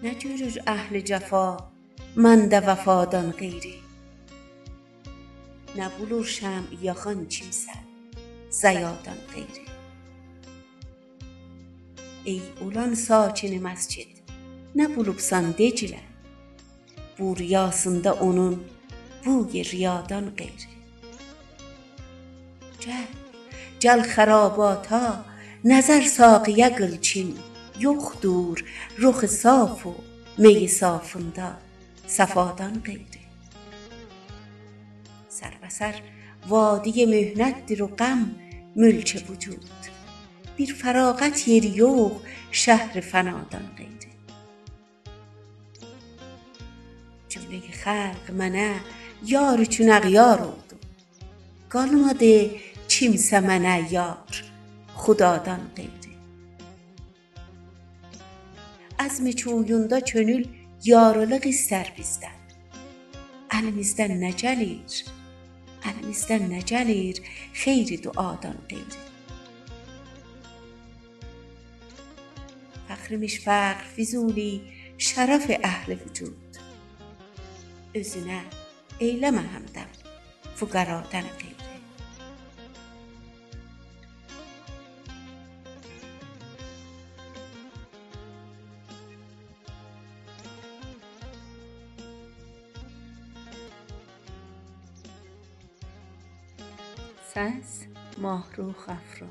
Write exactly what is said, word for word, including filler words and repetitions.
نه گؤرور اهل جفا منده وفادان غیری؟ نه بولور شمع یاخان کیمسه ضیادان غیری؟ ای اولان ساکن مسجد، نه بولوبسان دئگیله، بوریاسیندا اونون بوی ریادان غیری؟ گل، گل خراباتا، نظر ساقی‌یه قیل کیم، یوخدور رخ صاف و می صافیندا صفادان غیری. سربه‌سر وادی محنتدیر و غم ملک وجود، بیر فراغت یئری یوخ شهر فنادان غیری. جمله‌ی خلق منه یار اوچون اغیار اولدو، قالمادی کیمسه منه یار خدادان غیری. عزم کویوندا کؤنول یارلیق ایستر بیزدن، الیمیزدن نه گلیر؟ الیمیزدن نه گلیر خیر دعادان غیری؟ فخر ایمیش فقر، فضولی، شرف اهل وجود، اؤزونه ائیله‌مه همدم فقرادان غیری. سس: ماهرخ افرا.